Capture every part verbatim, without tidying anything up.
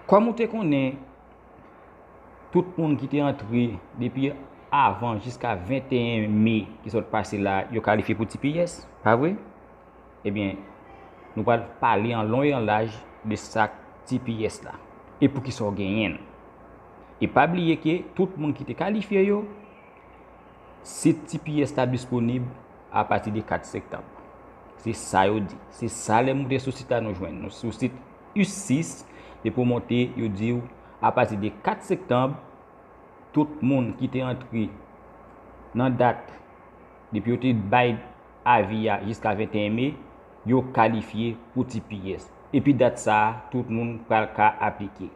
Kòm ou te konnen, tout moun ki te antre depi avan jiska venteyen me ki sot pase la, yo kalifye pou T P S, pa vre? Ebyen, nou pral pale an lon e an laj de sa k T P S la e poukisa w genyen l. E pa bliye ke tout moun ki te kalifye yo, sit T P S la disponib apati de kat septanm. Se sa yo di. Se sa lè m moute sou sit la nou jwenn. Nou sou sit U sis, depi w monte, yo di w apati de kat septanm, tout moun ki te antre nan dat depi yo te bay avi a jiska venteyen me, yo kalifye pou T P S. Epi dat sa a, tout moun pral ka aplike.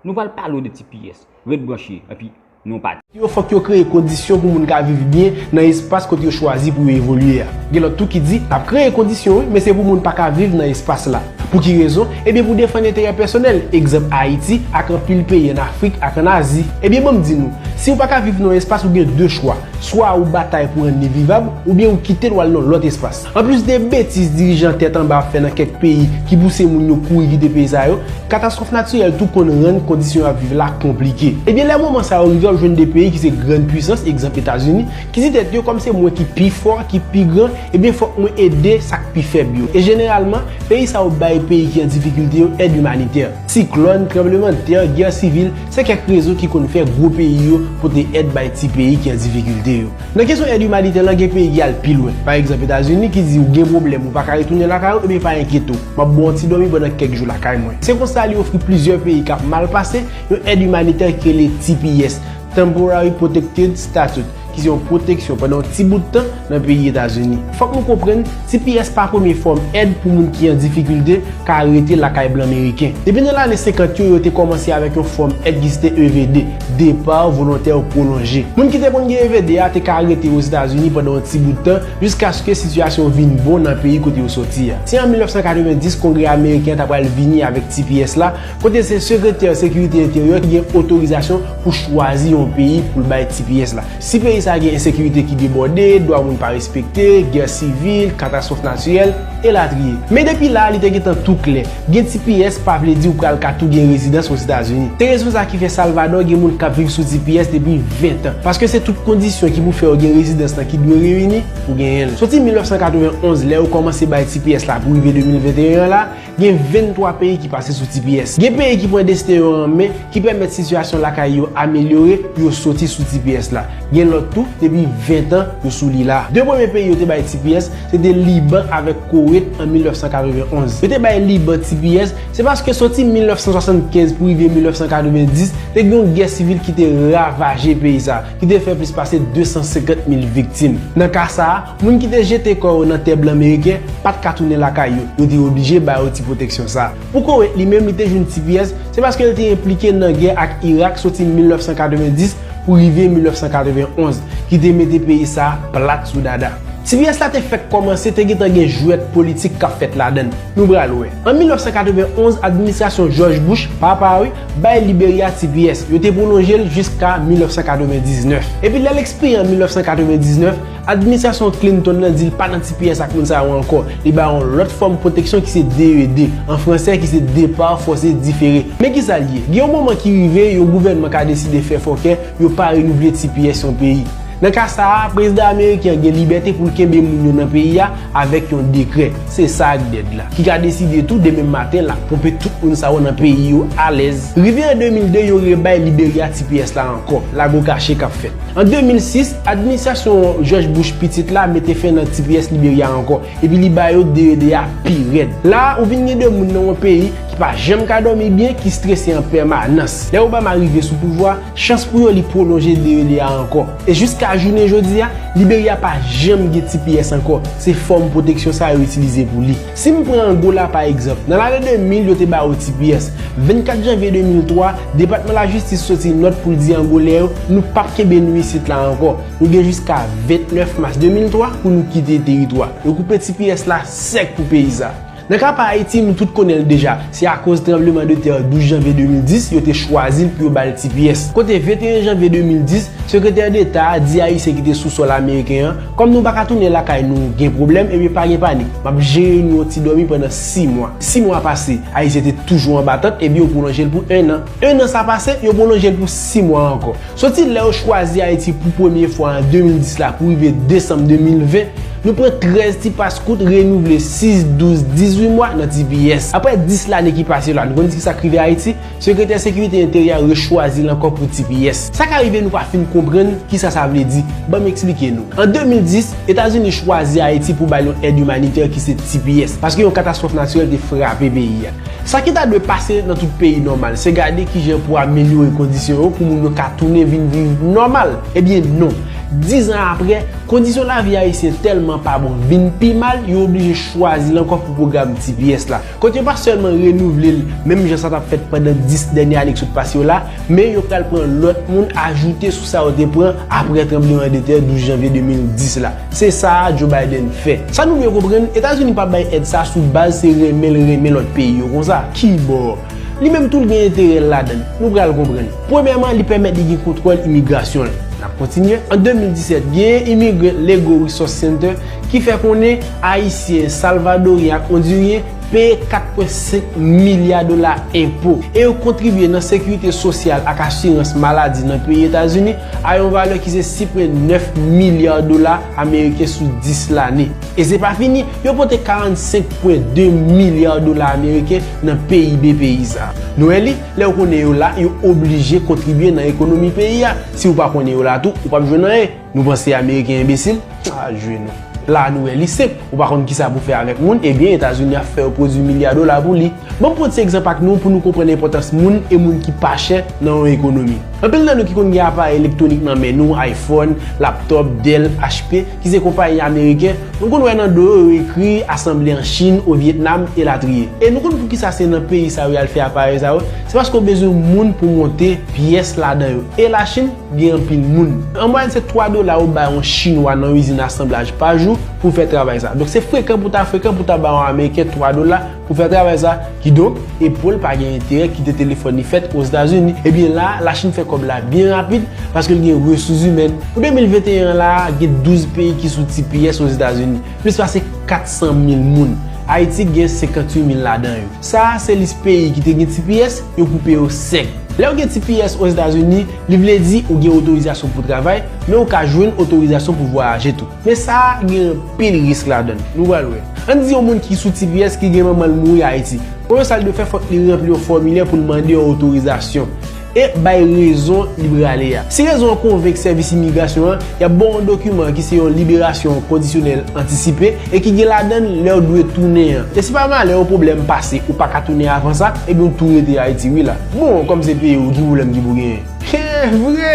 Nou pral pale w de T P S. Ret branche, epi nou pati. Yo fòk yo kreye kondisyon pou moun ka viv byen nan espas kote yo chwazi pou yo evolye a. Gen lòt tou ki di, n ap kreye kondisyon wi, men se pou moun pa ka viv nan espas la. Pou ki rezon? Ebyen pou defann enterè pèsonèl. Egzanp Ayiti ak anpil peyi ann Afrik ak ann Azi. Ebyen ban m di nou, si w pa ka viv nan yon espas ou gen de chwa. Swa ou batay pou rann li vivab, oubyen ou kite l w al nan lòt espas. Anplis de betiz dirijan tèt anba ap fè nan kèk peyi ki pouse moun yo kouri kite peyi sa yo, katastwòf natirèl tou konn rann kondisyon y ap viv la konplike. Ebyen lè moman sa yo rive, w ap jwenn de peyi ki se grann pwisans, egzanp Etazini, ki di tèt yo kòm se mwen ki pi fò, ki pi gran, ebyen fòk mwen ede sa k pi fèb yo. E jeneralman, peyi sa yo bay peyi ki an difikilte yo èd imanitè. Siklòn, tranblemanntè, gè sivil, se kèk rezon ki konn fè gwo peyi yo pote èd bay ti peyi ki an difikilte yo. Nan kesyon èd imanitè lan, gen peyi ki al pi lwen. Pa egzanp, Etazini ki di ou gen pwoblèm, ou pa ka retounen lakay ou, ebyen pa enkyete w. M ap ba w yon ti dòmi pandan kèk jou lakay mwen. Se konsa li ofri plizyè peyi k ap mal pase yon èd imanitè ki rele T P S, Temporary Protected Status, ki se yon pwoteksyon pandan yon ti bout tan nan peyi Etazini. Fòk nou konprann, T P S pa premye fòm èd pou moun ki an difikilte ka rete lakay blan meriken. Depi nan lane senkant yo, yo te kòmanse avèk yon fòm èd ki se te E V D, Départ Volontaire Prolongé. Moun ki te konn gen E V D a te ka rete Ozetazini pandan yon ti bout tan jiskaske sitiyasyon vin bon nan peyi kote yo soti a. Se an mil nèf san katrevenndis Kongrè ameriken an ta pral vini avèk T P S la, kote se Sekretè Sekirite Enteryè ki gen otorizasyon pou chwazi yon peyi pou l bay T P S la. Si peyi sa a gen ensekirite ki debòde, dwa moun pa respekte, gè sivil, katastwòf natirèl, elatriye. Men depi la a, li te gentan tou klè. Gen T P S pa vle di ou pral ka tou gen rezidans Ozetazini. Se rezon sa ki fè Salvadò gen moun k ap viv sou T P S depi ven tan. Paske se tout kondisyon ki pou fè yo gen rezidans lan ki dwe reyini pou genyen l. Soti mil nèf san katrevenn onz, lè yo kòmanse bay T P S la pou rive de mil venteyen an la, gen venntwa peyi ki pase sou T P S. Gen peyi ki pran desten yo an men, ki pèmèt sitiyasyon lakay yo amelyore, yo soti sou T P S la. Gen lòt tou, depi ven tan, yo sou li la. De premye peyi yo te bay T P S, se te Liban avèk Kowet an mil nèf san katrevenn onz. Yo te bay Liban T P S, se paske soti mil nèf san swasannkenz pou rive mil nèf san katrevenndis, te gen yon gè sivil ki te ravaje peyi sa, ki te fè plis pase de san senkant mil viktim. Nan ka sa a, moun ki te jete kò yo nan tè blan meriken pa t ka tounen lakay yo, yo te oblije ba yo ti pwoteksyon sa a. Pou Kowet, li menm, li te jwenn T P S, se paske l te enplike nan gè ak Irak soti mil nèf san katrevenndis pou rive mil nèf san katrevenn onz, ki te mete peyi sa a plat sou dada. T P S la te fèk kòmanse, te gentan gen jwèt politik k ap fèt ladan l. Nou pral wè. An mil nèf san katrevenn onz, administrasyon George Bush, papa a wi, bay Liberya T P S. Yo te pwolonje l jiska mil nèf san katrevendiznèf. Epi lè l ekspire an mil nèf san katrevendiznèf, administrasyon Clinton nan di l pa nan T P S ak moun sa yo ankò. Li ba yo yon lòt fòm pwoteksyon ki se D E D, an fransè ki se Départ Forcé Différé. Men kisa l ye? Gen yon moman ki rive, yon gouvènman ka deside fè fòkè, yo pa renouvle T P S yon peyi. Nan ka sa a, prezidan ameriken an gen libète pou l kenbe moun yo nan peyi a avèk yon dekrè. Se sa k dèd la, ki ka deside tou demen maten l ap ponpe tout moun sa yo nan peyi yo alèz. Rive an de mil de, yo rebay Liberya T P S la ankò. Lago kache k ap fèt. An de mil sis, administrasyon George Bush pitit la mete fen nan T P S Liberya ankò, epi li ba yo D E D a pi rèd. La a, ou vin gen de moun nan yon peyi ki pa janm ka dòmi byen, ki strese an pèmanans. Lè Obama rive sou pouvwa, chans pou yo li pwolonje D E D a ankò. E jiska jounen jodi a, Liberya pa janm gen T P S ankò. Se fòm pwoteksyon sa yo itilize pou li. Si m pran Angola pa egzanp, nan lane de mil yo te ba yo T P S. Vennkat janvye de mil twa, Depatman Lajistis soti nòt pou l di Angolè yo, nou p ap kenbe nou isit la ankò. Nou gen jiska vennèf mas de mil twa pou nou kite teritwa. Yo koupe T P S la sèk pou peyi sa. Nan ka pa Ayiti, nou tout konnen l deja. Se akoz tranbleman de tè douz janvye de mil dis, yo te chwazi l pou yo ba l T P S. Kote venteyen janvye de mil dis, Sekretè Deta a di Ayisyen ki te sou sòl ameriken an, kòm nou pa ka tounen lakay nou gen pwoblèm, ebyen pa gen panik. M ap jere nou yon ti dòmi pandan sis mwa. Sis mwa pase, Ayisyen te toujou anba tant, ebyen yo pwolonje l pou enn an. Enn an sa pase, yo pwolonje l pou sis mwa ankò. Soti lè yo chwazi Ayiti pou premye fwa an de mil dis la pou rive desanm de mil ven, nou pran trèz ti pas kout renouvle sis, douz, dizuit mwa nan T P S. Apre dis lane ki pase la, nou konn ki sa k rive Ayiti? Sekretè Sekirite Enteryè a rechwazi l ankò pou T P S. Sa ka rive nou pa fin konprann kisa sa vle di. Ban m eksplike nou. An de mil dis, Etazini chwazi Ayiti pou ba l yon èd imanitè ki se T P S, paske yon katastwòf natirèl te frape peyi a. Sa ki ta dwe pase nan tout peyi nòmal, se gade kijan pou amelyore kondisyon yo pou moun yo ka tounen vin viv nòmal. Ebyen non. Diz an apre, kondisyon lavi ayisyen tèlman pa bon, vin pi mal, yo oblije chwazi l ankò pou pwogram T P S la. Kote yo pa sèlman renouvle l, menm jan sa t ap fèt pandan dis dènye ane ki sot pase yo la, men yo pral pran lòt moun ajoute sou sa yo te pran apre tranbleman de tè douz janvye de mil dis la. Se sa a Joe Biden fè. Sa nou dwe konprann, Etazini pa bay èd sa sou baz se renmen l renmen lòt peyi yo konsa. Kibò? Li menm tou l gen enterè l ladan l. Nou pral konprann. Premyèman, li pèmèt li gen kontwòl imigrasyon l. N ap kontinye. An de mil disèt, genyen imigran Legal Resource Center ki fè konnen Ayisyen, Salvadoryen ak Ondiryen peye kat pwen senk milya dola enpo e yo kontribye nan sekirite sosyal ak asirans maladi nan peyi Etazini a yon valè ki se sis pwen nèf milya dola ameriken sou dis lane. E se pa fini, yo pote karannsenk pwen de milya dola ameriken nan P I B peyi sa a. Nou wè li, lè yo konnen yo la, yo oblije kontribye nan ekonomi peyi a. Si w pa konnen yo la tou, ou p ap jwenn anyen. Nou panse Ameriken enbesil? A jwe nou. La a nou wè li senp. Ou pa konn kisa pou fè avèk moun, ebyen Etazini ap fè yo pwodui milya dola pou li. Ban m pran ti egzanp ak nou pou nou konprann enpòtans moun e moun ki pa chè nan yon ekonomi. Anpil nan nou ki konn gen aparèy elektwonik nan men nou, iPhone, laptop, Dell, H P, ki se konpayi ameriken, nou konn wè nan do yo, yo ekri asanble an Chin, o Vyetnam, elatriye. E nou konn poukisa se nan peyi sa yo y al fè aparèy sa yo? Se paske yo bezwen moun pou monte pyès ladan yo. E Lachin gen anpil moun. An mwayèn, se twa dola yo bay yon Chinwa nan yon izin asanblaj pa jou pou fè travay sa. Donk, se frekan pou ta frekan pou ta bay yon Ameriken twa dola pou fè travay sa. Kidonk, epo l pa gen enterè kite telefòn li fèt Ozetazini. Ebyen la, Lachin fè kòb la byen rapid paske l gen resous imèn. Pou de mil venteyen an la, gen douz peyi ki sou T P S Ozetazini, plis pase kat san mil moun. Ayiti gen senkantuit mil ladan yo. Sa a se lis peyi ki te gen T P S, yo koupe yo sèk. Lè w gen T P S Ozetazini, li vle di ou gen otorizasyon pou travay, men ou ka jwenn otorizasyon pou vwayaje tou. Men sa a gen anpil risk ladan l. Nou pral wè. Ann di yon moun ki sou T P S ki gen manman l mouri Ayiti. Premye sa l dwe fè, fòk li ranpli yon fòmilè pou l mande yon otorizasyon e bay rezon li prale a. Si rezon an konvenk sèvis imigrasyon an, y ap ba w yon dokiman ki se yon liberasyon kondisyonèl antisipe e ki gen ladan l lè w dwe tounen an. E si pa malè yon pwoblèm pase, ou pa ka tounen avan sa, ebyen w tou rete Ayiti wi la. Bon, kòm se peyi w, ki pwoblèm ki pou genyen? He, vre!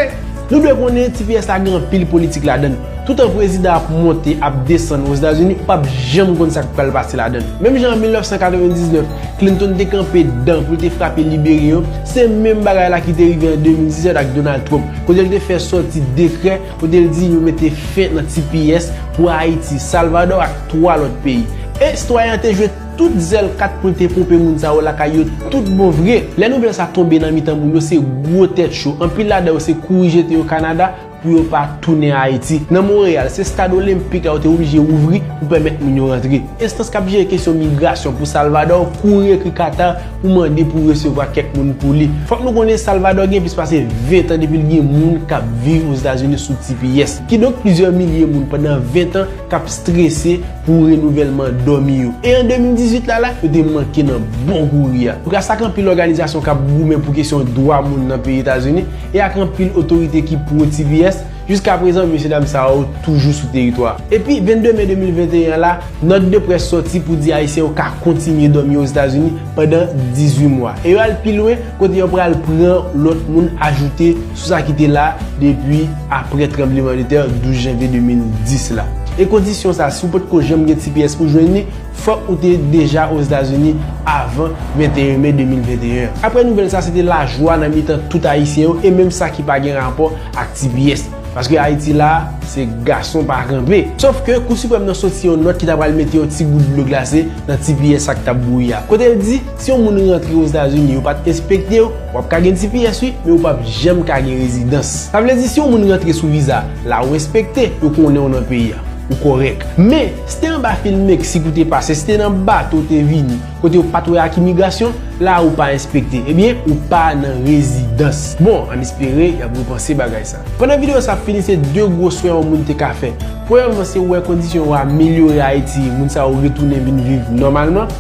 Nou dwe konnen T P S la gen anpil politik ladan l. Toutan prezidan ap monte, ap desann Ozetazini, ou p ap janm konn sa k pral pase ladan l. Menm jan an mil nèf san katrevendiznèf, Clinton te kanpe dan pou l te frape libere yo, se menm bagay la ki te rive an de mil disèt ak Donald Trump, kote l te fè sòti dekrè, kote l di yo mete fen nan T P S pou Ayiti, Salvadò ak twa lòt peyi. E sitwayen an te jwe tout zèl kat pou l te ponpe moun sa yo lakay yo tout bon vre. Lè nouvèl sa tonbe nan mitan moun yo, se gwo tèt cho. Anpil ladan yo se kouri jete yo Kanada pou yo pa tounen Ayiti. Nan Monreyal, se stad olenpik la yo te oblije ouvri pou pèmèt moun yo rantre. Enstans k ap jere kesyon migrasyon pou Salvadò kouri ekri Qatar pou mande pou resevwa kèk moun pou li. Fòk nou konnen Salvadò gen plis pase ven tan depi l gen moun k ap viv Ozetazini sou T P S. Kidonk, plizyè milye moun pandan ven tan k ap strese pou renouvèlman dòmi yo. E an de mil dizuit la la, yo te manke nan bon kouri a. Poukisa sa k anpil òganizasyon k ap goumen pou kesyon dwa moun nan peyi Etazini e ak anpil otorite ki pwo T P S, jiska prezan, mesye dam sa yo toujou sou teritwa a. Epi, vennde me de mil venteyen an la, nòt de près sòti pou di Ayisyen yo ka kontinye dòmi Ozetazini pandan dizuit mwa. E yo al pi lwen, kote yo pral pran lòt moun ajoute sou sa ki te la depi apre tranbleman de tè douz janvye de mil dis la. E kondisyon sa, si w potko janm gen T P S pou jwenn li, fòk ou te deja Ozetazini avan venteyen me de mil venteyen an. Apre nouvèl sa, se te lajwa nan mitan tout Ayisyen yo e menm sa ki pa gen rapò ak T P S. Paske Ayiti la, se gason pa kanpe. Sof ke Kou Siprèm nan soti yon nòt ki ta pral mete yon ti gout dlo glase nan T P S ak t ap bouyi a. Kote l di, si yon moun rantre Ozetazini, yo pa t enspekte w, w ap ka gen T P S wi, men ou p ap janm ka gen rezidans. Sa vle di, si yon moun rantre sou viza, la ou enspekte, yo konnen w nan peyi a. Ou kòrèk. Men, si te anba fil Meksik ou te pase, si te nan bato ou te vini, kote yo pa t wè ak imigrasyon, la ou pa enspekte, ebyen, ou pa nan rezidans. Bon, ann espere y ap repanse bagay sa. Pandan videyo sa ap fini, se de gwo swè yon moun te ka fè. Premyèman, se wè kondisyon yo amelyore Ayiti, moun sa yo retounen vin viv nòmalman,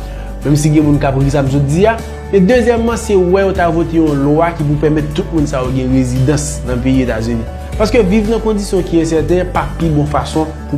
menm si gen moun k ap ri sa m sot di a. E dezyèmman, se wè yo ta vote yon lwa ki pou pèmèt tout moun sa yo gen rezidans nan peyi Etazini. Paske viv nan kondisyon ki ensèten pa pi bon fason pou